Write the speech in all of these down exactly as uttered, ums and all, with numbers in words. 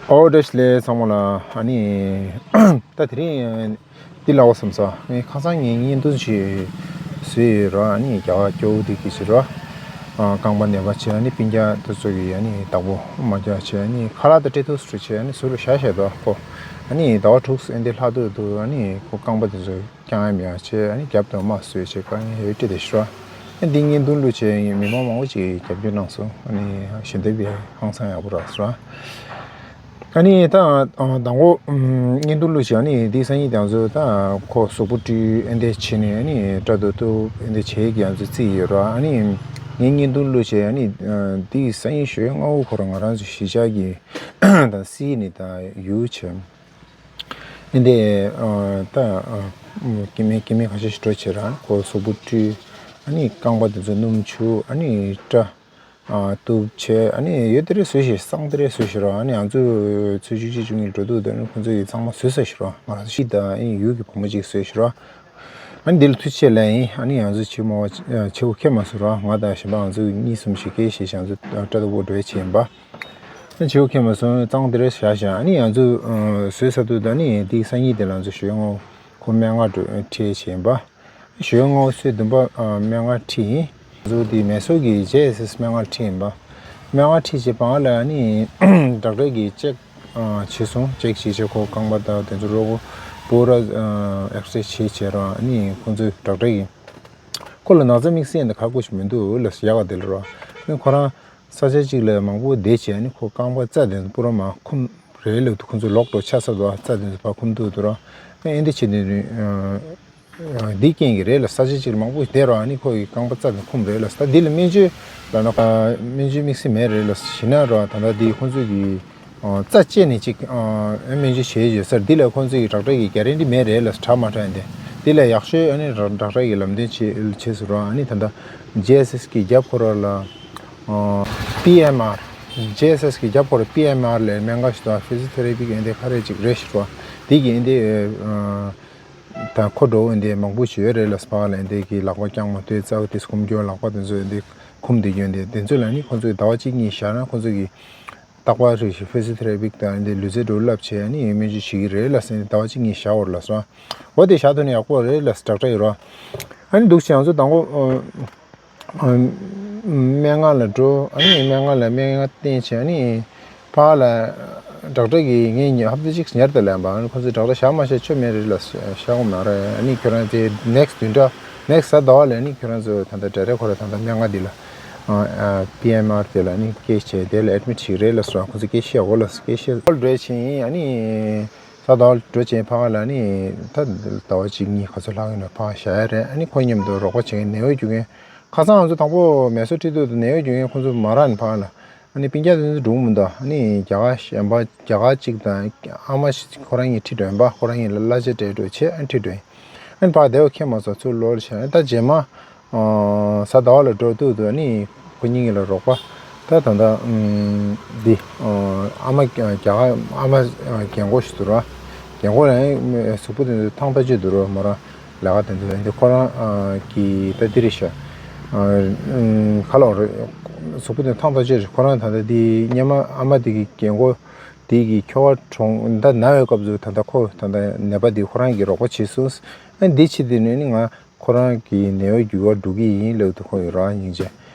ཨོ་བཀྲ་ཤིས་བདེ་ལེགས་ཚང་མ་ལ། ཨ་ནི། ད་དེ་རིང་འདི་ལབ་དགོས་བསམ་སོང་། ངས་ཁ་སང་ངས་བརྙན་ཐུང་ཞིག་བཟོས་ཡོད་ར། ཨ་ནི་རྒྱ་གར་སྐྱོ་བོ་དེ་གི་ཞིག་ར། ཨ། རྐང་པ་ནད་པ་བྱས། ཨ་ནི་སྤུན་ཀྱག་དེ་ཚོ་གིས་ཨ་ནི་བདག་པོ་མ་རྒྱག་བྱས། ཨ་ནི་ཁ་ལག་དང་སྤྲད་ཐུག་སུ་བྱས། ཨ་ནི་ཟུར་ལ་བཞག་བཞག་འདུག་ཁོ། ཨ་ནི་ཟླ་བ་དྲུག་ཙམ་འདི་ལྷག་འདུག་འདུག་ཨ་ནི་ཁོ་རྐང་པ་དེ་ཚོ་རྐྱང་ཡ་མེད་ཡ་བྱས། ཨ་ནི་རྒྱབ་དང་མ་བཟོས་བྱས། དཀའ་ངལ་ཡོད་སྤྲད་དེ་ཞུ་ར། ཨ་འདི་བརྙན་ཐུང་བླུགས་བྱས་མི་མང་མང་པོ་ཅིག་རྒྱབ་སྐྱོར་གནང་སོང་། ཨ་ནི་ཞལ་འདེབས་ཡང་ཧང་སང་ཡག་པོ་རག་སོང་། ཨ་ནི་ད་ཨ་དང་པོ་བརྙན་ཐུང་བླུགས་བྱས། ཨ་ནི་འདི་སང་ཉིན་དེ་ཚོ་ད་ཁོ་གཟུགས་པོ་བཀྲུས། ཨ་འདི་བྱས་ནས་ཨ་ནི་སྐྲ་དོ་གཏུབ། ཨ་འདི་བྱས་ཀྱི་ང་ཚོ་རྩིས་ཡོད་ར། ཨ་ནི་ངས་བརྙན་ཐུང་བླུགས་བྱས། ཨ་ནི་འདི་སང་ཉིན་ཞོགས་སྔ་པོ་ཁོ་རང་ང་རང་ཚོ་གཞིས་ཆགས་ཀྱི་ད་སི་ནི་ད་ཡུལ་བྱས། ཨ་འདི་ཨ་ད་ཨ་སྐྱེ་དམན་སྐྱེ་དམན་ཁ་ཤས་ཤིག་འགྲོ་བྱས་ར། ཁོ་གཟུགས་པོ་བཀྲུས། ཨ་ནི་རྐང་པ་དེ་ཚོ་སྣུམ་བྱུགས། ཨ་ནི་སྐྲ་ཨ་གཏུབ་བྱས། ཨ་ནི་ཡོད་དེ་རེ་བཟོས་ཤིག་སང་དེ་རེ་བཟོས་ཤིག་ར། ཨ་ནི་ང་ཚོ་ཚོུད་བཅུ་གཅིག་བཅུ་གཉིས་འགྲོ་དུས་དེ་ནི་ཁོ་ཚོ་ཡི་ཚང་མ་བཟོས་ས་ཤིག་ར། ང་རང་ཚོ་ཤི་ད་ཨ་ནི་ཡུལ་གྱི་བུ་མོ་གཅིག་བཟོས་ཤིག་ར། ཨ་ནི་འདི་ལ་ཐུགས་རྗེ་ཆེ་ལབ་ཡིན། ཨ་ནི་ང་ཚོ་ཕྱི་མ་ཕྱི་བོ་ཁྱེད་མ་བཟོ་ར། ང་དང་གཞན་པ་ང་ཚོ་གཉིས་གསུམ་ཞིག་སྐད་བཤད་བྱས། ང་ཚོ་སྐྲ་དོ་པོ་འགྲོ་བྱས་ཡིན་པ། ཕྱི་བོ་ཁྱེད་མ་སོང་། གཙང་དེ་རེ་བཞག་བཞག་ཨ་ནི་ང་ཚོ་ཨ་བཟོས་ཚར་དུས་ད་ནི་འདི་སང་ཉིན་དེ་ལ་ང་ཚོ་ཞོགས་སྔ་པོ་ཁོ་སྨན་ཁང་འགྲོ་ཁྲིད་བྱས་ཡིན་པ། ཞོགས་སྔ་པོ་ཚོད་བདུན་པ་ཨ་སྨན་ཁང་ཁྲིད་ཡིན། ང་ཚོ་འདི་མེ་སོར་གྱི་ཇེ་ཨེས་ཨེས་སྨན་ཁང་ཁྲིད་ཡིན་པ། སྨན་ཁང་ཁྲིད་བྱས་པ་ལ་ཨ་ནི་ཌོག་ཊར་གྱིས་ཅེག་ཨ་བྱས་སོང་། ཅེག་བྱས་བྱས་ཁོ་རྐང་པ་དང་དེ་ཚོ་རོ་པོ་ར་ཨ་ཨེགས་རེ་བྱས་བྱས་ར། ཨ་ནི་ཁོ་ཚོས་ཌོག་ཊར་གྱིས་ཁོ་ལ་ན་ཚ་དམིགས་བསལ་འདི་ཁག་པོ་ཞིག་མི་འདུག་ལབ་ཡག་ག་དེ་ལ་ར། ཨ་ནི་ཁོ་རང་ས་ཆ་གཅིག་ལ་མང་པོ་བསྡད་བྱས། ཨ་ནི་ཁོ་རྐང་པ་རྩ་དེ་ཚོ་པུ་ར་མར་འཁུམས་རེད་ལབ་འདུག་ཁོ་ཚོ་ལོག་འགྲོ་ཆགས་ཚར་འདུག་རྩ་དེ་ཚོ་ཕར་འཁུམས་འདུག་འདུག་ར། ཨ་ནི་འདི་བྱས་དུས་ཨ་འདི་རྐྱེན་གྱིས་རེད་ལ། ས་ཆ་གཅིག་ལ་མང་པོ་བསྡད་ར། ཨ་ནི་ཁོ་ཡི་རྐང་པ་རྩ་དེ་འཁུམས་རེད་ལ། ད་འདི་ལ་སྨན་བཅོས་ལབ་ན་ཨ་སྨན་བཅོས་དམིགས་བསལ་མེད་རེད་ལ། བྱས་ན་ར་ད་ལྟ་འདི་ཁོ་ཚོ་གི་ཨ་རྩ་བཅད་ནས་ཅིག་ཨ་སྨན་བཅོས་བྱས་ཡོད་ས་རེད། འདི་ལ་ཁོང་ཚོ་ཡི་ཌོག་ཊར་གི་གྷ་རན་ཊི་མེད་རེད་ལ། དྲག་མ་དྲག་ཡིན་ཏེ། འདི་ལ་ཡག་ཤོས་ཨ་ནི་ཌོག་ཊར་གི་ལམ་སྟོན་བྱེད་བྱེད་ཟེར་རོ། ཨ་ནི་ད་ལྟ་ཇེ་ཨེས་ཨེས་གི་རྒྱབ་ཁོ་ར་ལ་ཨ་པི་ཨེམ་ཨར། ཇེ་ཨེས་ཨེས་གི་རྒྱབ་ཁོ་ར་པི་ཨེམ་ཨར་ལ་སྨན་ཁང་ཞིག་དང་ཕི་ཟི་ཡོ་ཐེ་ར་པི་གི་ཨ་འདི་ཁ་རས་ཅིག་རེད་ཤག་རོ། འདི་གི་ཨ་འདི་ཨ་ད་ཁོ་འགྲོ་ཨ་འདི་མང་པོ་ཞིག་ཡོད་རེད་ལ། སྤ་ལ་ཨ་འདི་གི་ལག་པ་རྐྱང་མ་ཐོས། རྩ་བ་དེ་སྐུམ་རྒྱུ་ལག་པ་དེ་ཚོ་ཨ་འདི་འཁུམས་བསྡད་རྒྱུ་ཨ་འདི། དེ་ཚོ་ལ་ནི་ཁོ་ཚོས་ཟླ་བ་གཅིག་གཉིས་བཞག་ན་ཁོ་ཚོ་གི་རྟག་པར་རེ་བཞིན་ཕི་ཟི་ཡོ་ཐེ་ར་པི་དང་འདི་ལུས་རྩལ་འགྲོ་ལབ་བྱས། ཨ་ནི་སྨན་བཅོས་བྱེད་ཀྱི་རེད་ལ་ཟེར་ནས་ཟླ་བ་གཅིག་གཉིས་བཞག་འོར་ལ་སོང་། འོ་དེ་བཞག་ཐུབ་ན་ཡག་པོ་རེད་ལ་ཟེར་ཌོག་ཊར་ཡོད་རོ། ཨ་ནི་འདུག་བྱས་ང་ཚོ་དང་པོ་ཨ་ཨ་སྨན་ཁང་ལ་འགྲོ། ཨ་ནི་སྨན་ཁང་ལ་སྨན་ཁང་བསྟན་བྱས། ཨ་ནི་ཕར་ལ་ཌོག་ཊར་གིས་ངས་ཉ་ཧབ་ཏ་གཅིག་ཉར་དུ་ལེན་པ། ཨ་ནི་ཁོ་ཚོས་ཌོག་ཊར་བཞག་མ་བཞག་ཆོ་མེད་རེད་ལ་བཞག་གོ་མ་རེད། ཨ་ནི་ཁྱོད་རང་དེ་ནེག་སི་བདུན་ཕྲག་ནེག་སི་གཟའ་ཟླ་བ་ལ་ཨ་ནི་ཁྱོད་རང་ཚོ་ད་ལྟ་འདྲ་རེད། ཁོ་ར་ད་ལྟ་སྨན་ཁང་འདི་ལ་ཨ་ཨ་པི་ཨེམ་ཨར་དེ་ལ་ཨ་ནི་སྐད་བྱས་དེ་ལ་ཨེ་ཌི་མིཊ་བྱེད་ཀྱི་རེད་ལ་སོང་། ཁོ་ཚོས་སྐད་བཤད་གོ་ལ་སྐད་བཤད་འགྲོ་བྱས་ཨ་ནི། ད་ལྟ་འགྲོ་ཆེན་ཕ་ག་ལ་ནི་ད་ཟླ་བ་གཅིག་གཉིས་ག་ཚོད་ལྷག་ཡིན་ན་ཕ་ག་བཞག་ཡ་རེད། ཨ་ནི་ཁོ་མཉམ་དུ་རོགས་པ་བྱེད་མཁན་ནད་པ་རྒྱུག་མཁན་ཁ་སང་ང་ཚོ་དང་པོ་མེ་སོར་ཁྲིད་དུས་ནད་པ་རྒྱུག་མཁན་ཁོ་ཚོ་མ་རག་ནས་ཕ་ག་ལ། ཨ་ནི་སྤུན་ཀྱག་དེ་ཚོ་འགྲོ་གི་མི་འདུག་ཨ་ནི་རྒྱ་གར་གཞན་པ་རྒྱ་གར་གཅིག་དང་ཨ་མ་ཁོ་རང་གཉིས་ཁྲིད་འགྲོ་ཡིན་པ། ཁོ་རང་གཉིས་ལ་གླ་ཆ་སྤྲད་འགྲོ་བྱས་ཨ་ནི་ཁྲིད་འགྲོ་ཡིན། ཨ་ནི་ཕ་ག་བདེ་བ་ཁྱེད་མ་སོང་ཚུར་ལོག་བྱས། ཨ་ནི་ད་རྗེས་མ་ཨ་གཟའ་ཟླ་བ་ལ་འགྲོ་དུས་དུས་ཨ་ནི་ཁོ་གཉིས་ཀྱི་ལ་རོགས་པ་ད་ད་ལྟ་ཨམ་འདི་ཨ་ཨ་མ་རྒྱ་གར་ཨ་མ་རྒན་གོག་ཞིག་འདུག་ར། རྒན་གོག་ལ་ཨ་གཟུགས་པོ་དེ་ཚོ་ཐང་ཐག་ཆོད་འདུག་ར། མོ་རང་ལས་ཀ་དེ་ཚོ་འདི་ཁོ་རང་གི་ད་འདི་རེད་ཤག་ཨ་ཁ་ལོག་རེད། གཟུགས་པོ་དེ་ཐང་ཐག་ཆོད་རེད། ཁོ་རང་ད་ལྟ་འདི་སྔོན་མ་ཨ་མ་དེ་གི་རྒན་གོག་དེ་གི་ཁྱོ་ག་གྲོངས་ད་ན་བའི་སྐབས་སུ་ད་ལྟ་ཁོ་ད་ལྟ་ནད་པ་དེ་ཁོ་རང་གིས་རོགས་པ་བྱས་སོང་། ཨ་འདི་ཕྱི་དེ་ནས་ནི་ང་ཁོ་རང་གི་ནད་པ་འགྱུར་བ་འགྲོ་གི་ཡིན་ལབ་དུས་ཁོ་ཡི་རང་སྙིང་རྗེ།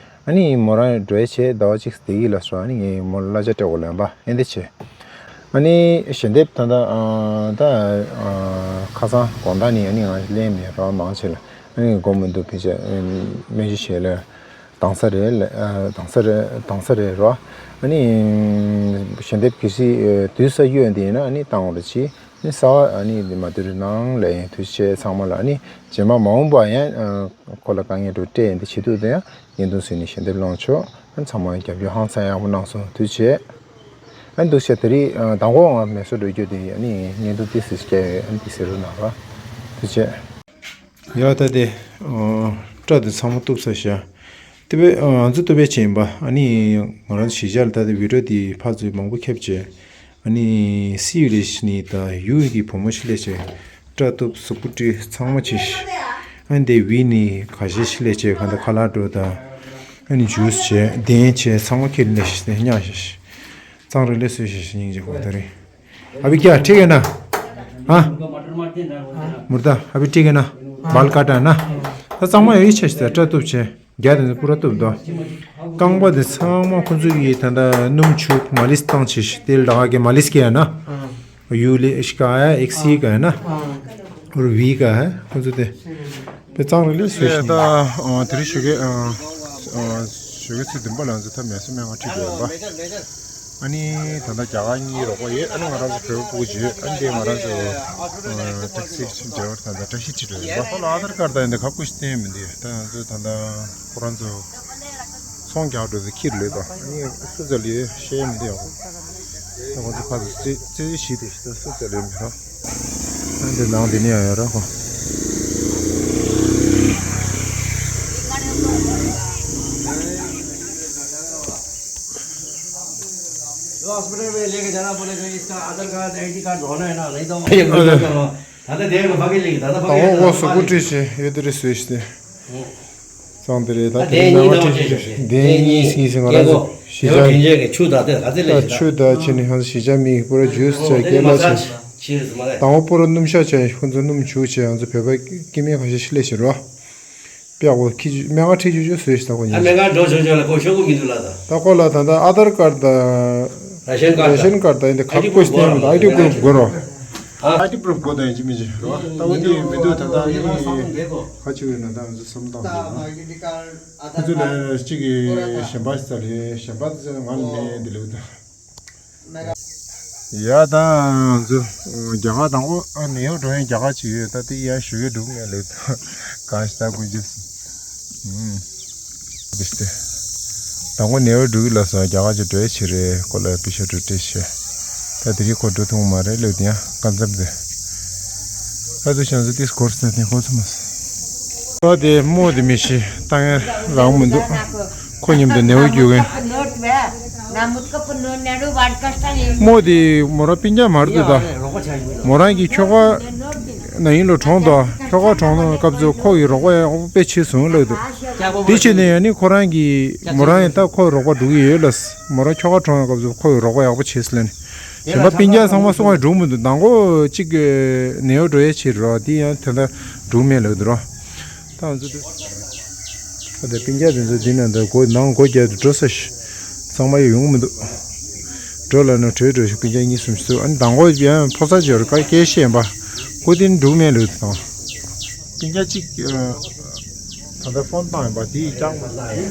ཨ་ནི་མོ་རང་འགྲོ་ཡ་བྱས་ཟླ་བ་གཅིག་བསྡད་ཀྱི་ལ་སོང་། ཨ་ནི་ངས་མོ་ལ་གླ་ཆ་སྤྲད་དགོས་ལབ་པ་ཨེ་འདི་བྱས། ཨ་ནི་ཞལ་འདེབས་ད་ལྟ་ཨ་ད་ཨ་ཁ་སང་དགོང་དག་ནས་ཨ་ནི་ང་ལེན་མེད་རོགས་མང་ཆེ་ལ། ཨ་ནི་དགོས་མི་འདུག་ཕལ་ཆེར་སྨན་བཅོས་བྱས་ལ་དྭངས་གསལ་རེད་ལ། ཨ་དྭངས་གསལ་རེད་དྭངས་གསལ་རེད་རོ། ཨ་ནི་ཞལ་འདེབས་གལ་སྲིད་དུས་ས་གཡོས་འདི་ཡིན་ན་ཨ་ནི་བཏང་བ་ལ་ཅི། ནི་གསར་པ་ཨ་ནི་འདི་མ་བསྡུར་ནང་ལ་ཡིན། དུས་ཆེ་ཚང་མ་ལ་ཨ་ནི་རྗེས་མ་མ་འོངས་པ་ཡང་ཨ་ཁོ་ལ་དཀའ་ངལ་འགྲོ་སྤྲད་ཡིན་དུས་བྱེད་དུས་དེ་ཡང་བརྙན་ཐུང་བཟོས་ནས་ཞལ་འདེབས་བླངས་ཆོག་ཨ་ཚང་མ་རྒྱབ་སྐྱོར་ཧང་སང་ཡག་པོ་གནང་སོང་། དུས་ཆེ་ཨ་འདུག་ཤ་དེ་རིང་ཨ་མདང་དགོང་ང་མེ་སོར་འགྲོ་རྒྱུ་དེ་ཨ་ནི་བརྙན་ཐུང་ཏི་སི་སྐྱེ་ཡོད་ཨ་ནི་དེ་ཟེར་རོགས་གནང་རོགས། དུས་ཆེ། ཡ་ད་དེ་ཨ་སྐྲ་དེ་ཚང་མ་གཏུབ་ས་ཤ། དེ་བས་ཨ་ང་ཚོ་ལྟོ་བས་བྱས་ཡིན་པ། ཨ་ནི་ང་རང་གཞིས་ཆགས་ལ་ད་ལྟ་བི་ཌིའོ་འདི་ཕར་ཚུར་མང་པོ་ཁྱབ་བྱས། ཨ་ནི་སི་ཡུ་ལས་ཤི་ནི་ད་ཡུ་གི་བུ་མོ་ཞིག་སླེབས་བྱས། སྐྲ་གཏུབ་གཟུགས་པོ་བཀྲུས་ཚང་མ་བྱས་ཤི། ཨ་འདི་བི་ནི་ཁ་ཤས་ཤིག་ལས་བྱས་ག་འདི་ཁ་ལག་འགྲོ་དང་། ཨ་ནི་ཇུས་བྱས་གདན་བྱས་ཚང་མ་ཁྱེར་ལས་ཤིག་སྟེ་ཉག་ཤིག་གཙང་རེ་ལས་བཟོས་ཤིག་སྙིང་རྗེ་གོ་ད་རེད། अभी क्या ठीक है ना? हाँ? मुर्दा अभी ठीक है ना? बाल काटा है ना? ད་གཙང་མ་ཡོད་ཆ་ཞིག་ད་སྐྲ་གཏུབ་བྱས་རྒྱ་དེ་ཚོ་པུ་ར་གཏུབ་དོ། རྐང་པ་དེ་ཚང་མ་ཁོ་ཚོ་གིས་ད་ལྟ་སྣུམ་བྱུག་མ་ལིས་བཏང་བྱས་ཤིག་तेल लगा के मालिश किया है ना? यू ले इसका आया एक सी का है ना? और वी का है ཁོ་ཚོ་དེ། དཔེ་གཙང་རེ་ལས་བཟོས་ཤིག་ད་དེ་རིང་ཞོགས་ཀས་ཞོགས་ཀས་ཚེ་བདུན་པ་ལ་ང་ཚོ་ཐབ་མེད་ས་མེད་ང་ཁྲིད་དགོས་ཡོད་པ། ཨ་ནི་ད་ལྟ་རྒྱ་གར་གཉིས་རོགས་པ་ཡོད། ཨ་ནི་ང་རང་ཚོ་བོད་པ་སྤུ་གུ་ཅིག་ཡོད། ཨ་ནི་དེ་ང་རང་ཚོ་ཊེག་སི་འབྲེལ་བ་ད་ལྟ་བཀྲ་ཤིས་ཁྲིད་འགྲོ་ཡོད་པ། ཁོ་ལ་ཨ་དར་ཀར་ད་ཡིན་དེ་ག་པུ་ཤི་བསྟན་མི་འདུག་ད་ང་ཚོ་ད་ལྟ་ཁོ་རང་ཚོ་ཚོང་རྒྱག་འགྲོ་དུས་ཁྱིར་ལོས་དང་ཨ་ནི་སུ་ཚ་ལོས་ཤེས་མི་འདུག་ཡོང་། ད་ང་ཚོ་ཕ་ཚོ་རྩེ་རྩེ་བཞི་དེ་ད་སུ་ཚ་ལོས་མི་ར། ཨ་འདི་ནང་འདི་ནས་ཡང་ཡོད་ར་ཁོ། हॉस्पिटल में लेके जाना पड़ेगा। इसका आधार कार्ड, आईडी कार्ड होना है ना, नहीं तो ये दादा देख लो, भागे लेके दादा भागे। ད་འོ་སུ་ཀུ་ཁྲི་ཞེ་ཡོད་དེ་རེད་ཟེར་ཞེས་ཏེ། གཙང་དེ་རེད། ད་དེ་ནང་ཁྲིད་ཞེས་དེ་གཉིས་སྐྱིད་སེ་ང་རང་ཚོ་གཞིས་ཆགས་ཆུ་ད་ཆེ་ནི་ཧང་གཞིས་ཆགས་མི་པུ་ར་ཇུས་བྱས་སྐྱེ་ལ་བྱས། ད་འོ་པུ་ར་སྣུམ་ཤག་བྱས་ཁོ་ཚོ་སྣུམ་བྱུག་བྱས་ང་ཚོ་བོད་པ་སྐྱེ་དམན་ཁ་ཤས་ཤི་ལས་ཤི་རོ། དཔེ་ཡག་པོ་ཁྱི་ཆུ་སྨན་ཁང་ཁྲིད་ཆུ་ཆུ་བཟོས་ཤི་ད་ཁོ་ཉིན། སྨན་ཁང་འགྲོ་ཆོག་ཆོག་ལ་ཁོ་ཤོག་གུ་མི་འདུག་ལ་ད། ད་ཁོ་ལ་ད་ལྟ་ཨ་དར་ཀར་ད། ར་ཤན་ཀར་ད། ར་ཤན་ཀར་ད་ཡིན་ད་ཁག་པོ་སྟོན་མི་འདུག་ཨའི་ཌི་པུ་རུབ་དགོས་རོ། ཨའི་ཌི་པུ་རུབ་དགོས་ད་ཡིན་གཅིག་མིན་གཅིག་རོ། ད་འོ་དེ་མི་འདུག་ད་ལྟ་ཨ་ནི་ཁ་ཆུ་ཡོད་ན་ད་ང་ཚོ་བསམ་བཏང་མི་འདུག་ཁོ་ཚོ་ལ་གཅིག་གི་གཞན་པ་ཟ་ལེ་གཞན་པ་ཚོ་ང་ལ་མེད་འདི་ལེ་ད། ཡ་ད་ང་ཚོ་རྒྱ་གར་དང་པོ་ཨ་ནེའུ་འགྲོ་ཡན་རྒྱ་གར་ཅིག་ཡོད་ད་དེ་ཡ་ཞུ་གི་འགྲུབ་མེད་ལེ་ད་གང་ཞིག་ད་ཀུན་རྒྱུ་སི། དང་པོ་ནེའུ་འགྲོ་གི་ལ་སོང་རྒྱ་གར་ཅིག་འགྲོ་ཡ་ཆེ་རེད་ཁོ་ལ་པི་ཤ་འགྲོ་ཏེ་ཤེ། ད་དེ་རིང་ཁོ་འགྲོ་ཐུབ་མ་རེད་ལེ་དེ་ཡང་དཀའ་འཛབ་དེ། ད་དུ་ཤང་ཚོ་ཏིས་གོར་ས་ནས་ཁོ་ཚོ་མ་སོང་། ད་དེ་མོ་དེ་མི་ཤི་ཏང་ཡ་རང་མི་འདུག་ཁོ་མཉམ་དུ་ནེའུ་རྒྱུག་གིན། མོ་དེ་མོ་རང་སྤུན་ཀྱག་མ་རེད་འདུག་ད། མོ་རང་གི་ཁྱོ་ག་ན་ཡིན་ལོ་གྲོངས་དོ། ཁྱོ་ག་གྲོངས་དོ་སྐབས་སུ་ཁོ་གི་རོགས་པ་ཡག་པོ་དཔེ་བྱས་སོང་ལབ་འདུག་དེ་བྱས་ནས་ཡང་ནི་ཁོ་རང་གི་མོ་རང་ཡང་ད་ཁོ་རོགས་པ་འགྲོ་གི་ཡོད་ལ། མོ་རང་ཁྱོ་ག་གྲོངས་སྐབས་སུ་ཁོ་གི་རོགས་པ་ཡག་པོ་བྱས་སོང་ལབ་ནས། གཞན་པ་སྤུན་ཀྱག་ཚང་མ་སོང་བ་འགྲོ་མི་འདུག་མདང་དགོང་གཅིག་ནེའུ་འགྲོ་ཡས་བྱེད་རོགས་དེ་ཡང་དེ་འདྲ་འགྲོ་མེད་ལབ་འདུག་རོགས། ད་ང་ཚོ་དེ། ད་ལྟ་སྤུན་ཀྱག་དེ་ཚོ་འདི་ནང་དུ་སྒོ་ནང་སྒོ་རྒྱབ་ཏུ་འགྲོ་ས་ཞིག་ཚང་མ་ཡོང་མི་འདུག་འགྲོ་ལ་ནོ་བྲོས་འགྲོ་ཞིག་སྤུན་ཀྱག་གཉིས་གསུམ་ཞིག་འདུག་ཨ་ནི་མདང་དགོང་ཡང་ཕོ་གསར་ཅིག་ཡོད་རེད་ཀ་སྐད་བཤད་ཡིན་པ། སྒོ་དེ་ནི་འགྲོ་མེད་ལོས་དང་། སྤུན་ཀྱག་གཅིག་ད་ལྟ་ཕོན་བཏང་ཡིན་པ་དེ་ཡིས་ཀྱང་མ་ལ་ཡིན།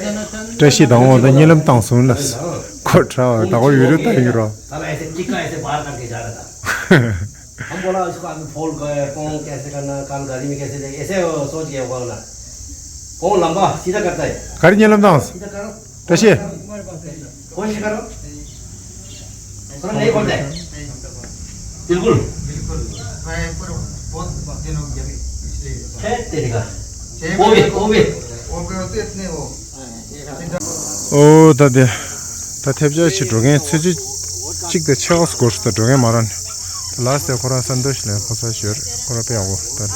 བཀྲ་ཤིས་དང་པོ་ད་གཉིད་ལམ་བཏང་སོང་ལ། ཁོ་ཁྲ་བ་ད་ཁོ་ཡོད་རེད་ད་ཡིན་རོ། साला ऐसे टिक्का ऐसे बाहर करके जा रहा था। हम बोला इसको अभी फोल्ड कर, पाँव कैसे करना, कान गाड़ी में कैसे जाएगा, ऐसे सोच गया होगा ना। पाँव लंबा सीधा करता है। ག་རེ་གཉིད་ལམ་བཏང་སོང་། सीधा करो। བཀྲ་ཤིས། कोशिश करो। थोड़ा नहीं बोलता है। बिल्कुल। बिल्कुल। मैं पूरा बहुत दिन हो गया इसलिए। है तेरे का। वो भी, वो भी। वो भी होते इतने वो। ཨོ་ད་དེ། ད་ཐེབས་ཆག་ཅིག་འགྲོ་མཁན་ཚོད་ཅིག་ཅིག་དེ་ཆེ་བ་སྐོར་ཞིག་ད་འགྲོ་མཁན་མ་རང་ནས། ད་ལ་སྟེ་ཁོ་རང་སན་ཏོ་ཤི་ལ་ཕོ་ས་ཞོར་ཁོ་རང་དཔེ་ཡག་པོ་ད།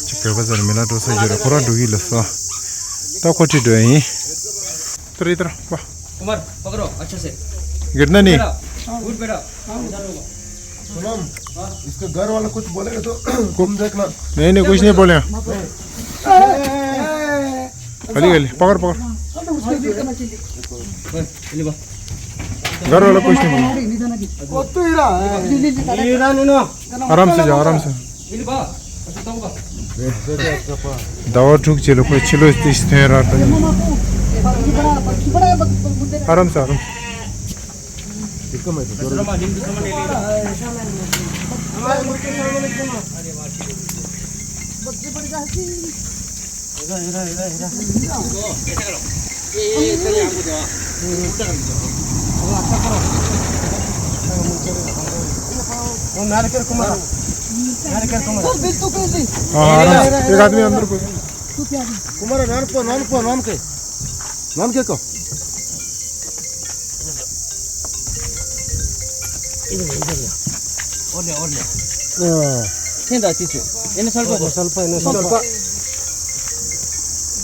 ཅིག་བོད་པ་ཚོར་མི་ལ་འགྲོ་ས་ཞོར་ཁོ་རང་འགྲོ་གི་ལ་སོ། ད་ཁོ་ཁྲིད་འགྲོ་ཡིན། ཏུ་རི་ཏུ་ར་བ། कुमार, पकड़ो अच्छे से। गिरना नहीं। बेटा, उठ बेटा। इधर होगा। सुनो, इसका घर वाला कुछ बोलेगा तो तुम देखना। नहीं, नहीं, कुछ नहीं बोले। खाली, खाली, पकड़, पकड़। घर वाला कुछ नहीं बोले। आराम से जाओ, आराम से। ཟླ་བ་དྲུག་རྗེས་ལ་ཁོས་ཕྱི་ལོགས་ཏོག་ཙམ་ཐོན་ར་ད། ཨ་རམ་ས་ཨ་རམ་ས། हाँ, आराम से। एक आदमी अंदर को। कुमार, नान को, नान को, नान के। नान के को। और ले, और ले। हाँ। थें दा चिचु। एने सल्पा। सल्पा, एने सल्पा।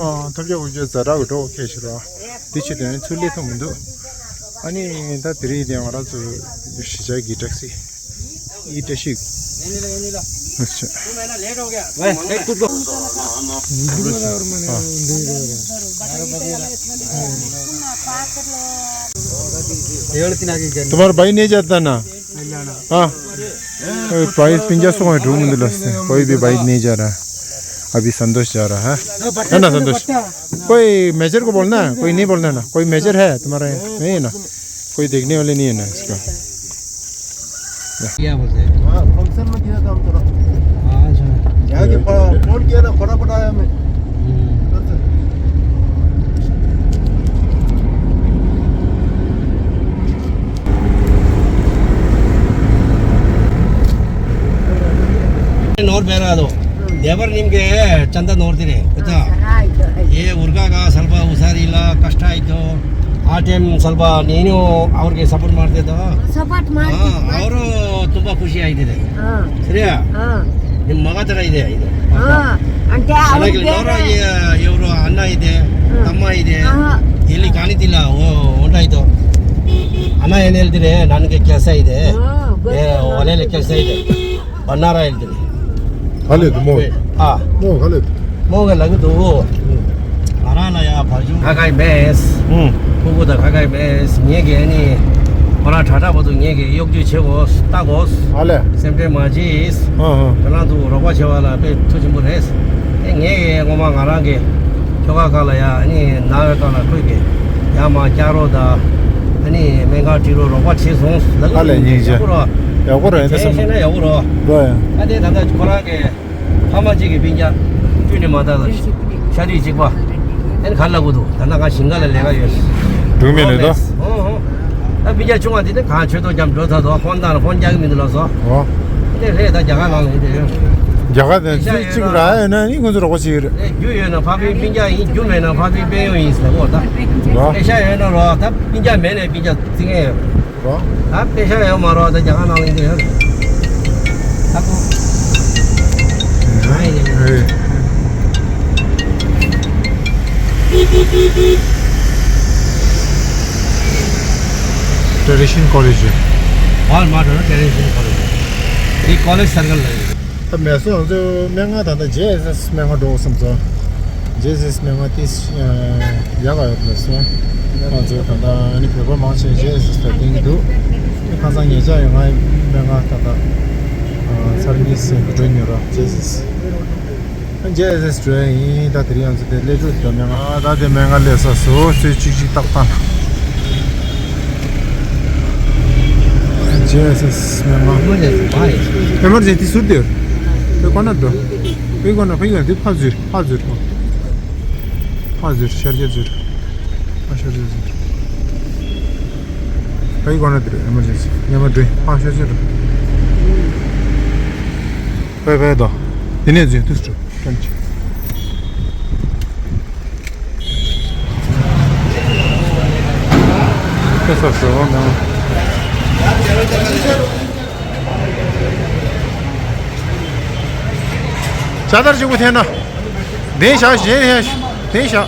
ཨ། ཐབས་ཇུས་འུ་ཅག་ཛ་དྲག་གི་འགྲོ་ཁེལ་ཤི་རོ། དེ་ཆེད་དུ་ཚུར་སླེབས་ཐུབ་མི་འདུག་ཨ་ནི་ད་དེ་རིང་དེ་ང་རང་ཚོ་གཞིས་ཆགས་ཀྱི་ཊེག་སི་ཡི་བཀྲ་ཤིས། ཨ་ཆ། तुम्हारा भाई नहीं जाता ना? हाँ। ए, भाई पिंजा सो है रूम में लस्ते। कोई भी भाई नहीं जा रहा। अभी संतोष जा रहा है। है ना संतोष? कोई मेजर को बोलना है, कोई नहीं बोलना है ना। कोई मेजर है तुम्हारा? नहीं है ना। कोई देखने वाले नहीं है ना इसका। क्या बोलते हैं? हाँ, फंक्शन में गया था हम थोड़ा। हाँ, अच्छा। यहाँ के फो-, फोन किया ना, फटाफट आया मैं। हम्म। नोर बेरा दो। देवर नीम के चंदा नोर दिरे। अच्छा। ये उर्गा का सलबा उसारी ला कष्ट आई तो आ टाइम सलबा नीनो और के सपोर्ट मार देता। सपोर्ट मार हाँ, देता। और तुम्बा खुशी आई दे। हाँ। श्रेया। हाँ। ये मगा तरह ही दे आई दे। हाँ। अंटे और के नोरा ये ये उरो अन्ना ही दे, हाँ। तम्मा ही दे। हाँ। ये ली कहानी दिला वो ओंडा ही तो। अन्ना ये नेल दिरे नान के कैसा ही दे। हाँ, ये वाले ले कैसा ही दे। बनारा ही दे। खाली तो मो। हाँ। मो खाली। मोगा लग दो। ང་རང་ལ་ཡ་བར་ཆུང་ཁ་ཁའི་མེས། ཧུམ། ཕྲུ་གུ་དང་ཁ་ཁའི་མེས། ངེད་ཀྱི་ཨ་ནི་ཁོ་རང་དྲ་གྲགས་པ་དུ་ངེད་ཀྱི་གཡོག་བྱེད་བྱེད་དགོས་ལྟ་དགོས། ཨ་ལས། སེམས་ཁྲལ་མ་བྱེད། ཧ་ཧ། ཁྱོད་རང་ཚོ་རོགས་པ་བྱེད་པ་ལ་དཔེ་ཐུགས་ཆེན་པོ་རེད། ཨེ་ངེད་ཀྱི་ངོ་མ་ང་རང་གི་ཁྱོ་ག་ཁ་ལ་ཡ་ཨ་ནི་ན་བའི་སྐབས་ལ་ཁོས་ཀྱི་ཡ་མ་སྐྱག་རོ་དང་ཨ་ནི་སྨན་ཁང་ཁྲིད་རོགས་རོགས་པ་བྱེད་སོང་ལབ། ཨ་ལས་ཡིན་ཡག་པོ་རོ། ཡག་པོ་རེད། དེ་བྱས་ཤེས་ན་ཡག་པོ་རོ། འགྲོ་ཡ། ཨ་དེ་ད་ལྟ་ཁོ་རང་གི་ཕ་མ་གཅིག་གི་སྤུན་ཀྱག་ཁྱོད་ནི་མ་ད་ལ་ཤ་རིགས་གཅིག་པ། ཨེ་ག་ལ་གུ་འདུག་ད་ལྟ་ང་ཞིང་ཁ་ལ་ལས་ཀ་ཡོད། འགྲིག་མེད་ལས་ད། ཨོ་ཨོ། ད་སྤུན་ཀྱག་ཆུང་བ་དེ་ནི་གང་ཆོས་ཐོག་རྒྱབ་འགྲོ་ད་དོ་ཁོང་དང་ཁོང་རྒྱག་གི་མི་འདུག་ལགས་སོ། ཨོ། དེ་རེད་ད་རྒྱ་གར་ནང་ལ་ཡིན་དེ་ཡོད། རྒྱ་གར་དེ་ཚོས་གཅིག་ར་ཡོད་ན་ནི་ཁོང་ཚོ་རོགས་པ་བྱེད་ཀྱི་རེད། རྒྱུ་ཡོད་ན་ཕ་བུའི་སྤུན་ཀྱག་ཡིན། རྒྱུ་མེད་ན་ཕ་བུའི་སྤུན་ཡོན་ཡིན་ཟེར་གོ་ད། ཨོ། པེ་ཤ་ཡོད་ན་རོ་ད་སྤུན་ཀྱག་མེད་ནས་སྤུན་ཀྱག་བརྩི་མཁན་ཡོད། རོ། ད་པེ་ཤ་ཡོད་མ་རོ་ད་རྒྱ་གར་ནང་ལ་ཡིན་དེ་ཡོད། ད་ཁོ། ཨེ། Tradition College. ཨོལ་མ་ཊོ་ཊེ་རེ་ཤན་ཀོ་ལེཇ། འདི་ཀོ་ལེཇ་སར་ཀལ་ལ་ཡོད། ད་མེད་སོང་ང་ཚོ་སྨན་ཁང་ད་ལྟ་ཇེ་ཨེས་ཨེས་སྨན་ཁང་འགྲོ་བསམ་སོང་། ཇེ་ཨེས་ཨེས་སྨན་ཁང་དེ་ཡག་ག་ཡོད་མེད་སོང་། ང་ཚོ་ད་ལྟ་ཨ་ནི་བོད་པ་མང་ཆེ་ཇེ་ཨེས་ཨེས་ལ་བསྟེན་གྱི་འདུག་ཁ་སང་ཉེ་ཆར་ཡང་ང་སྨན་ཁང་ད་ལྟ་ཚར་གཉིས་ཟིན་འགྲོ་མྱོང་ར་ཇེ་ཨེས་ཨེས། ཇེ་ཨེས་ཨེས་འགྲོ་ཡ་ཡིན། ད་དེ་རིང་ང་ཚོ་དེ་སླེབས་གྲུབ་འགྲོ་སྨན་ཁང་། ད་དེ་སྨན་ཁང་སླེབས་ས་སོ་སོའི་གཅིག་གཅིག་ཏག་ཏག་ཇེ་ཨེས་ཨེས་སྨན་ཁང་། ཨེ་མར་ཇེན་སི་ཨེ་མར་ཇེན་སི་ཟུར་དེ། དེ་ཁོ་ན་འགྲོ། དེ་ཁོ་ན་ཕ་གི་དེ་ཕ་ཟུར་ཕ་ཟུར་ཕ་ཟུར་ཤར་རྒྱག་ཟུར། ཕ་ཤར་རྒྱག་ཟུར། ཕ་གི་ཁོ་ན་དེ་ཨེ་མར་ཇེན་སི་ཉེ་མ་འགྲོ་ཕ་ཤར་རྒྱག་འགྲོ། ཕ་ཕ་དོ། དེ་ནས་ཟུར་དུ་འགྲོ། ཀྲམ་ཆེ། ཁ་ས་ཞོ་ན། ཇ་དར་གཅིག་པུ་འཐེན་ན། དེ་བཞག་གཞན་འཐེན་དེ་བཞག་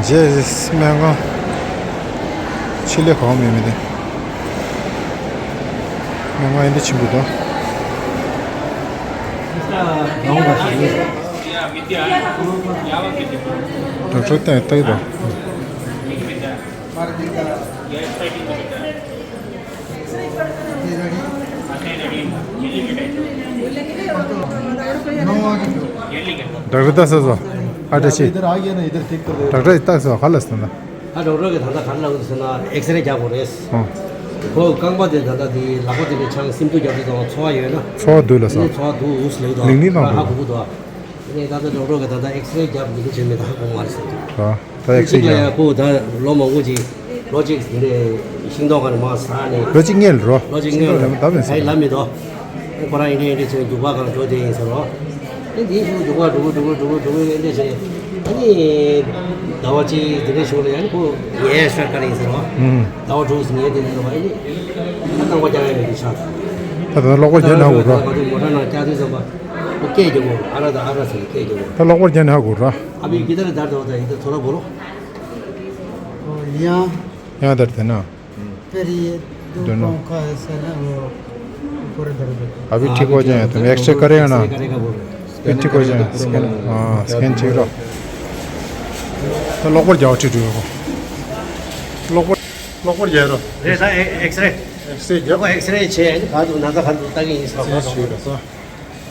ཇེ་ཨེས་ཨེས་སྨན་ཁང་། ཆེད་ལས་གང་མེད་མི་དེ། སྨན་ཁང་ཡིན་དེ་ཆེན་པོ་དང་། ཌོག་ཊར་བསྟན་ལྟ་གི་རེད། ཌོག་ཊར་ལྟ་ས་སོ། ཨ་ཏི་ཤི། इधर आ गया ना, इधर चेक कर दे। ཌོག་ཊར་ལྟ་ས་ག་ལ་སོང་ན། ཨ་ཌོག་ཊར་གི་ད་ལྟ་ག་ལ་འོང་ཟེར་ན་ཨེགས་རེ་རྒྱག་དགོས་རེད། ཨོ། ཁོ་རྐང་པ་དེ་ད་ལྟ་དེ་ལག་པ་དེ་ནས་ཆང་སིམ་འདུག་རྒྱབ་དུས་ཙམ་ཚོར་བ་ཡོད་ན། ཚོར་བ་འདུག་ལ་ས། དེ་ཚོར་བ་འདུག་འུ་སུ་ལེགས་འདུག་ལིང་ལིང་ལངས་ཧ་འདུག་གོ་གི་འདུག་དེ་ནས་ད་ལྟ་ཌོག་ཊར་གི་ད་ལྟ་ཨེགས་རེ་རྒྱབ་འདི་འདྲ་བྱས་མེད་ད་ཧ་གོ་མ་རེད་ཟེར་འདུག་ད་ད་ཨེགས་རེ་རྒྱབ་ཡ་ཁོ་ད་ལོ་མང་པོ་ཅིག་ལོ་གཅིག་དེ་འདྲའི་ཤིང་ཏོག་ག་ནས་མ་ཟ་ནས། ལོ་གཅིག་སྔོན་ལ་རོ། ལོ་གཅིག་སྔོན་ལ་ད་བས་ཨ་ཡི་ལབ་མི་འདུག་ཁོ་རང་ཡིན་འདྲ་ཡིན་འདྲ་བྱས་རྒྱུག་པ་གང་འགྲོ་དེ་ཡིན་ཟེར་རོ། ཨེ་འདིའི་ཤུགས་འགྲོ་བ་འགྲོ་གི་འགྲོ་གི་འགྲོ་གི་འགྲོ་གི་ཨེ་འདྲ་བྱས། ཨ་ནི་ཟླ་བ་གཅིག་དེ་འདྲའི་ཤུགས་ལ་ཡང་ཁོ་ངའི་ཤར་ཁ་རེད་ཟེར་རོ། ཨུམ། ཟླ་བ་དྲུག་ཟིན་ངའི་དེ་འདྲ་རོ། ཨ་ནི་ཨ་རྟག་པར་རྒྱག་ཡ་མེད་དེ་ཆགས། ད་ད་གློག་པར་རྒྱག་ན་ཧ་གོ་ར། ད་ད་མོ་ཊ་ནང་བཀྱག་དུས་ཙམ་པ་ཁོ་སྐད་རྒྱག་གོ། ཨ་ར་ད་ཨ་ར་ཟེར་སྐད་རྒྱག་གོ། ད་གློག་པར་རྒྱག་ན་ཧ་གོ་ར། ཨ་བི་གི་ཏར་དར་དོ་ད་ཡིན་ད་ཐོ་ར་བོ་རོ། ཡང་ཡང་དར་དེ་ན། फिर ये दो दोनों। पाँव का ऐसा ना, वो ऊपर दर्द होता है। अभी ठीक हो जाए, तुम एक्सरे करेगा ना? एक्सरे करेगा बोल रहे हैं। फिर ठीक हो जाए, स्कैन, हाँ, स्कैन ठीक रहो। तो लोग पर जाओ, ठीक रहो। लोग पर, लोग पर जाओ। रे सा एक्सरे। एक्सरे जाओ। एक्सरे छे है, हाथ उन्हाता खान दूता कि इसका ठीक रहो।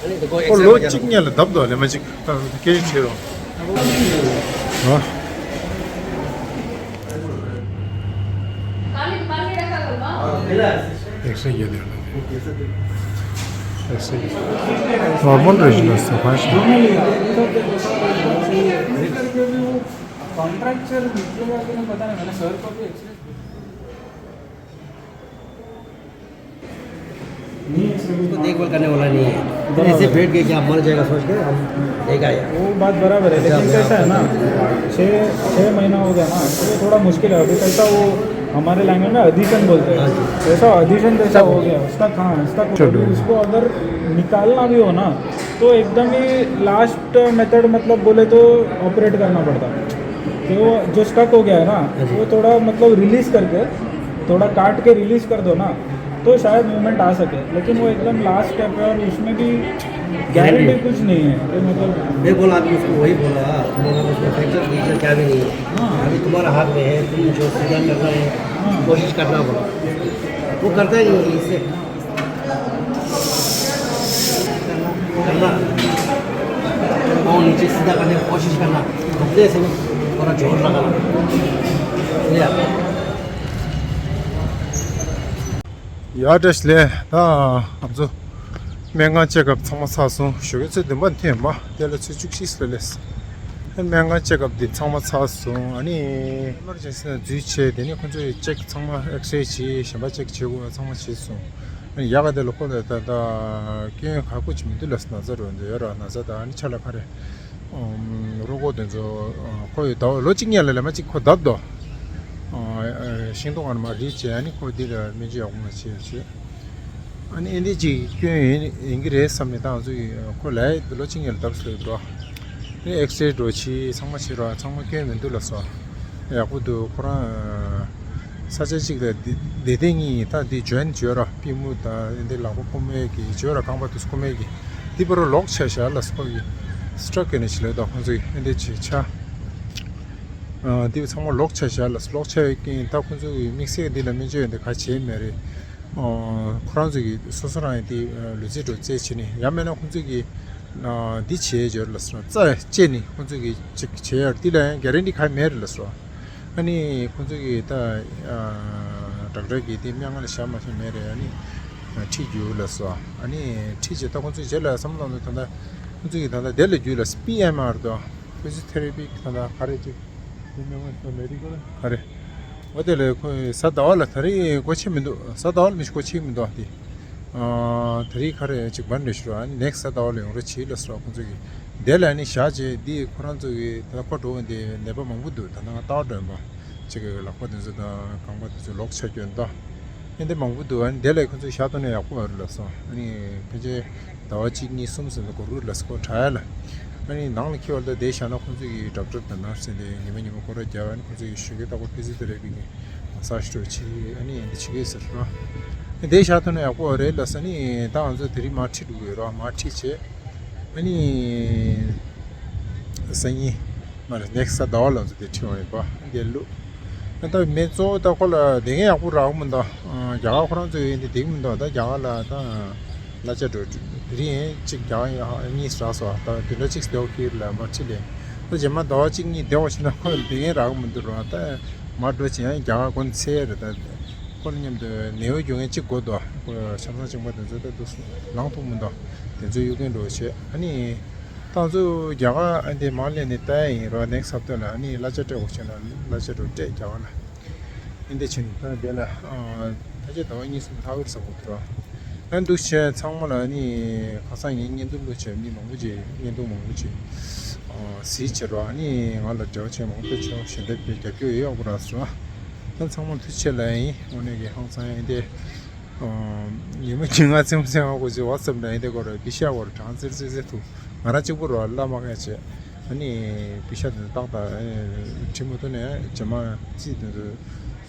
ཨ་ནི་འདི་ཁོ་ཨེག་སེ་ལོ་གཅིག་སྔོན་ལ་བརྒྱབ་འདུག་ལས་མ་གཅིག་སྐད་ཆ་བྱེད་རོགས། ཨེག་སེ་ཡོད་དེ། ཨེག་སེ་ཡོད། नॉर्मल रेजिनस से पास। कॉन्ट्रैक्चर निकलेगा कि नहीं पता नहीं, मैंने सर को भी एक्सरे उसको देखभाल करने वाला नहीं है। तो ऐसे बैठ के क्या मर जाएगा सोच के हम लेके आया। वो बात बराबर है, लेकिन कैसा है ना, छः छः महीना हो गया ना, तो ये थोड़ा मुश्किल है। अभी कैसा वो हमारे लैंग्वेज में अडिशन बोलते हैं, हाँ जी। वैसा अडिशन जैसा हो गया। उसका कहाँ, उसका चलो। उसको अगर निकालना भी हो ना, तो एकदम ही लास्ट मेथड, मतलब, बोले तो ऑपरेट करना पड़ता। तो वो जो स्टक हो गया है ना, हाँ जी। वो थोड़ा, मतलब, रिलीज करके, थोड़ा काट के रिलीज कर दो ना, तो शायद मूवमेंट आ सके। लेकिन वो एकदम लास्ट स्टेप है और उसमें भी गारंटी कुछ नहीं है कि, मतलब, मैं बोला, अभी उसको वही बोला, मैंने उसको फ्रैक्चर फ्रैक्चर क्या भी नहीं है। हाँ। अभी तुम्हारा हाथ में है, तुम जो सीधा करना है, हाँ। कोशिश करना बोला। वो करता ही नहीं है इससे। करना। पाँव नीचे सीधा करने की कोशिश करना। घुटने से थोड़ा जोर लगाना। ये आप। ཡ་བཀྲ་ཤིས་བདེ་ལེགས། ད་ང་ཚོ་སྨན་ཁང་ཅེག་ཨབ་ཚང་མ་ཚར་སོང་། ཞོགས་ཀས་ཚོད་བདུན་པ་ཐོན་པ་དེ་ལ་ཚོད་བཅུ་གཅིག་ལ་སླེབས། སྨན་ཁང་ཅེག་ཨབ་འདི་ཚང་མ་ཚར་སོང་། ཨ་ནི་ཨེ་མར་ཇེན་སི་ནང་འཛུལ་བྱས། དེ་ནས་ཁོ་ཚོས་ཅེག་ཚང་མ་ཨེགས་རེ་བྱས། གཞན་པ་ཅེག་བྱེད་དགོས་པ་ཚང་མ་བྱས་སོང་། ཨ་ནི་ཡག་ག་དེ་ལ་ཁོ་ལ་ད་ད་སྐྱོན་ཁག་པོ་ཅིག་མི་འདུག་ལབ་སོང་། ན་ཚ་འདྲ་པོ་འདི་ཡོད་ར། ན་ཚ་དང་ཨ་ནི་ཆ་ལ་ཕ་རེ། ཨམ། རོ་ཁོག་དེ་ཚོ་ཁོ་ཡི་ཟླ་བ་ལོ་གཅིག་སྔོན་ལ་ལས་མ་གཅིག་ཁོ་བརྡབ་དོ། ཤིང་ཏོག་ཨ་ནི་མ་རིལ་བྱས། ཨ་ནི་ཁོ་འདི་ལ་སྨན་བཅོས་ཡག་པོ་མ་བྱས་བྱས། ཨ་ནི་ཨེ་འདི་ཅིག་སྐྱོན་ཡིན་ཡིན་གྱི་རེད་བསམ་ནས་ད་ང་ཚོ་ཡི་ཁོ་ལས་ལོ་གཅིག་སྔོན་ལ་བརྡབ་སོང་འགྲོ། ཨ་ནི་ཨེགས་རེ་འགྲོ་བྱས། ཚང་མ་བྱས་རོགས། ཚང་མ་སྐྱོན་མི་འདུག་ལབ་སོང་། ཡག་པོ་འདུག་ཁོ་རང་ས་ཆ་གཅིག་ལ་བསྡད་བསྡད་ངེས་ཡིན། ད་འདི་ཇོན་བྱོས་ར། པུས་མོ་དང་འདི་ལག་པ་ཁོ་མོའི་གི་བྱོས་ར། རྐང་པ་དུས་ཁོ་མོའི་གི་འདི་པར་ལོག་ཆ་བཞག་ལ་སོགས་ཀྱི་སི་ཊོག་གི་ནས་བྱེད་ལས་དང་ཁོང་ཚོ་ཡི་ཨེ་འདི་བྱེད་ཆ། འདི་ཚང་མ་ལོག་ཆ་བཞག་ལ་ལོག་ཆ་ཡོད་ཀྱིན། ད་ཁོང་ཚོ་ཡི་དམིགས་བསལ་འདི་ལ་སྨན་བཅོས་ཡོད་འདི་ག་བྱེད་མེད་རེད། ཁོ་རང་ཚོ་གི་སོ་སོ་རང་ཡི་འདི་ལུས་རྩལ་འགྲོ་རྩལ་བྱེད་ནས་ཡང་མེད་ན་ཁོང་ཚོ་གི་འདི་བྱེད་འབྱོར་ལ་སོང་རྩ་བཅད་ནས་ཁོང་ཚོ་གི་ཅིག་བྱེད་ཡར་འདི་ལ་ཡང་གྷ་རན་ཊི་ག་མེད་རེད་ལ་སོ། ཨ་ནི་ཁོང་ཚོ་གི་ད་ཌོག་ཊར་གི་དེ་སྨན་ཁང་ལ་བཞག་མ་བཞག་མེད་རེད། ཨ་ནི་ཁྲིད་རྒྱུ་ལ་སོ། ཨ་ནི་ཁྲིད་བྱས་ད་ཁོང་ཚོ་རྗེས་ལ་བསམ་བློ་བཏང་དུས་ད་ལྟ་ཁོང་ཚོ་གི་ད་ལྟ་དེ་ལ་རྒྱུས་ལ་པི་ཨེམ་ཨར་དང་ཕི་ཟི་ཡོ་ཐེ་ར་པི་ད་ལྟ་ག་རེ་ཅིག་དེ་སྨན་ཁང་ལ་མེ་ཌི་ཀལ་ག་རེ། འོ་དེ་ལས་ཁོས་གཟའ་ཟླ་བ་ལ་ད་རེས་སྒོ་ཕྱེ་མི་འདུག་གཟའ་ཟླ་བ་ལ་མི་ཤི་སྒོ་ཕྱེ་མི་འདུག་ཨ་དེ། ད་རེས་ག་རེ་ཅིག་བར་འདྲ་ཞུ་ར། ཨ་ནི་ནེག་སི་གཟའ་ཟླ་བ་ལ་ཡོང་རོགས་བྱེད་ལ་སོ། ཁོང་ཚོ་གི་དེ་ལ་ཨ་ནི་བཞག་རྗེས་འདི་ཁོ་རང་ཚོ་གི་ད་ཁོ་འགྲོ་འདི་ནད་པ་མང་པོ་འདུག་ད་ནང་ལྟ་བ་སྒྲོན་པ་ཅིག་གི་ལག་པ་དེ་ཚོ་དང་རྐང་པ་དེ་ཚོ་ལོག་ཆ་སྐྱོན་ད་ཨ་འདི་མང་པོ་འདུག་ཨ་ནི་དེ་ལ་ཁོང་ཚོ་བཞག་ཐུབ་ན་ཡག་པོ་ཡོད་རེད་ལ་སོ། ཨ་ནི་ཕལ་ཆེར་ཟླ་བ་གཅིག་གཉིས་གསུམ་ཟིན་ལ་འགོར་གི་རེད་ལ་སོ། ཁོ་དྲག་ཡ་ལ་ཨ་ནི་ནང་ལ་འཁྱེར་བ་ལ་དེ་བཞག་ན་ཁོང་ཚོ་གི་ཌོག་ཊར་དང་ནར་སི་དེ་ཉི་མ་ཉི་མ་སྐོར་ར་རྒྱབ། ཨ་ནི་ཁོང་ཚོ་གི་ཞོགས་ཀས་ལྟ་སྐོར་ཕི་ཟི་ཡོ་ཐེ་ར་པི་གི་མ་སཱ་ཇི་འདྲ་བྱེད། ཨ་ནི་འདི་བྱེད་ཀྱི་ཟེར་རོ། དེ་བཞག་ཐུབ་ན་ཡག་པོ་རེད་ལབ་ས་ནི་ད་ང་ཚོ་དེ་རིང་མར་ཁྲིད་འགྲོ་གི་ཡོད་རོ། མར་ཁྲིད་བྱས་ཨ་ནི་སང་ཉིན་མར་ནེག་སི་གཟའ་ཟླ་བ་ལ་ང་ཚོ་དེ་ཁྲིད་འོང་ཡིན་པ་དེ་ལུགས། ད་མེ་གཙོ་བོ་ད་ཁོ་ལ་དེ་གས་ཡག་པོ་རག་མི་འདུག་རྒྱ་གར་ཁོ་རང་ཚོ་ཡིན་དེ་འགྲིག་མི་འདུག་ད་རྒྱ་གར་ལ་ད་གླ་ཆ་འགྲོ་དེ་རིང་ཅིག་རྒྱ་གར་གཉིས་རག་སོང་། ད་དེ་འདྲ་ཅིག་སྡེ་བ་ཁིར་ལ་མར་ཁྲིད་ལས། ད་རྗེས་མ་ཟླ་བ་གཅིག་གཉིས་བསྡད་པ་ཕྱིན་ན་ཁོ་ལ་དེ་གས་རག་མི་འདུག་ར། ད་མར་འགྲོ་བྱས་ཡང་རྒྱ་གར་གོན་ཚེ་རེད། ད་ ཁོ་ལ་མཉམ་དུ་ནད་གཡོག་རྒྱུག་མཁན་གཅིག་དགོས་འདུག་ཆང་ས་གཅིན་པ་དེ་ཚོ་ད་དུ་ལངས་ཐུབ་མི་འདུག་དེ་ཚོ་གཡུག་མཁན་འགྲོ་བྱས། ཨ་ནི་ད་ང་ཚོ་རྒྱ་གར་ཨ་འདི་མར་སླེབས་ནས་ལྟ་ཡ་ཡིན་རོགས། ནེག་སི་ཊི་ཧབ་ཏ་ལ་ཨ་ནི་གླ་ཆ་སྤྲད་དགོས་བྱས་ན་གླ་ཆ་འགྲོ་སྤྲད། རྒྱ་གར་ལ་ཨ་འདི་བྱས་ནས་ད་དེ་ལ་ཨ་ཕལ་ཆེར་ཟླ་བ་གཉིས་གསུམ་ལྷག་གི་རེད་བསམ་གྱི་འདུག་ཨ་འདུག་བྱས་ཚང་མ་ལ་ཨ་ནི་ཁ་སང་ངས་བརྙན་ཐུང་བླུགས་བྱས་མི་མང་པོ་ཅིག་བརྙན་ཐུང་མང་པོ་ཅིག་གཟིགས་བྱས་རོགས། ཨ་ནི་ང་ལ་འབྲེལ་བ་བྱས་མང་པོ་བྱས་ཞལ་འདེབས་རྒྱབ་སྐྱོར་ཡོད་ཡོད་པ་ར་སོ། ད་ཚང་མ་ཐུགས་རྗེ་ཆེ་ལབ་ཡིན། དངོས་གནས་ཀྱི་ཧང་སང་ཡིན་ཏེ། ཉི་མ་བདུན་ལྔ་ཙམ་ཙམ་ཧ་གོ་ཅིག་ཝ་ཊི་སེབ་ལ་ཡིན་ཏེ་ཁོ་ར་པི་ཤ་ཁོ་ར་གྲང་ཙིར་ཙིར་ཙིར་འདུག་ང་རང་གཅིག་པུ་རོ་བླ་མ་ཁ་བྱས། ཨ་ནི་པི་ཤ་དེ་ཏག་ཏག་བྲིས་མ་ཐུབ་ནས་རྗེས་མ་རྩིས་དེ་ཚོ་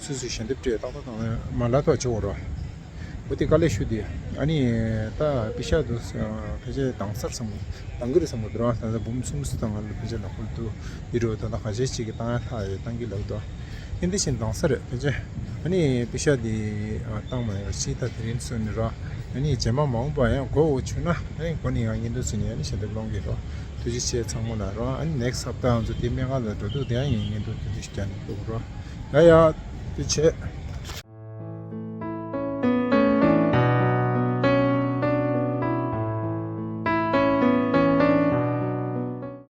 སུས་སུས་ཞལ་འདེབས་སྤྲད་ཏག་ཏག་བཏང་ནས་མ་ལབ་ཐོག་བྱེད་འོ་རོ། འོ་དེ་དཀའ་ལས་ཞུ་དེ། ཨ་ནི་ད་པི་ཤ་དེ་ཕལ་ཆེར་དྭངས་ས་རེད་བསམ་གི། དྭངས་གི་རེད་བསམ་གི་འདུག་ར། ད་ལྟ་འབུམ་གསུམ་ཙམ་དང་ང་ལ་ཕལ་ཆེར་ལ་ཁུལ་དུ་ཡིན་རོ། ད་ལྟ་ཁ་ཤས་ཅིག་གིས་བཏང་ཡ་ལྷག་ཡོད་བཏང་གི་ལབ་འདུག་ཨིན་དེ་བཞིན་དྭངས་ས་རེད་ཕལ་ཆེར། ཨ་ནི་པི་ཤ་དེ་བཏང་མ་ཡོང་ཅི་ད་དེ་རིང་སོང་ནས་ར། ཨ་ནི་རྗེས་མ་མ་འོངས་པ་ཡང་དགོས་འོ་བྱུང་ན་ཨ་ནི་གོ་ནས་ཡང་བརྙན་ཐུང་བཟོས་ནས་ཨ་ནི་ཞལ་འདེབས་སློང་གི་རོ། ཐུགས་རྗེ་ཆེ་ཚང་མ་ལ་རོ། ཨ་ནི་ནེག་སི་ཊི་ཧབ་ཏ་ང་ཚོ་དེ་སྨན་ཁང་ལ་འགྲོ་འདུག་དེ་ཡང་ཡིན་བརྙན་ཐུང་དེ་འདྲ་ཞིག་རྒྱག་ནས་འདུག་རོ། ཡ་ཡ། ཐུགས་རྗེ་ཆེ།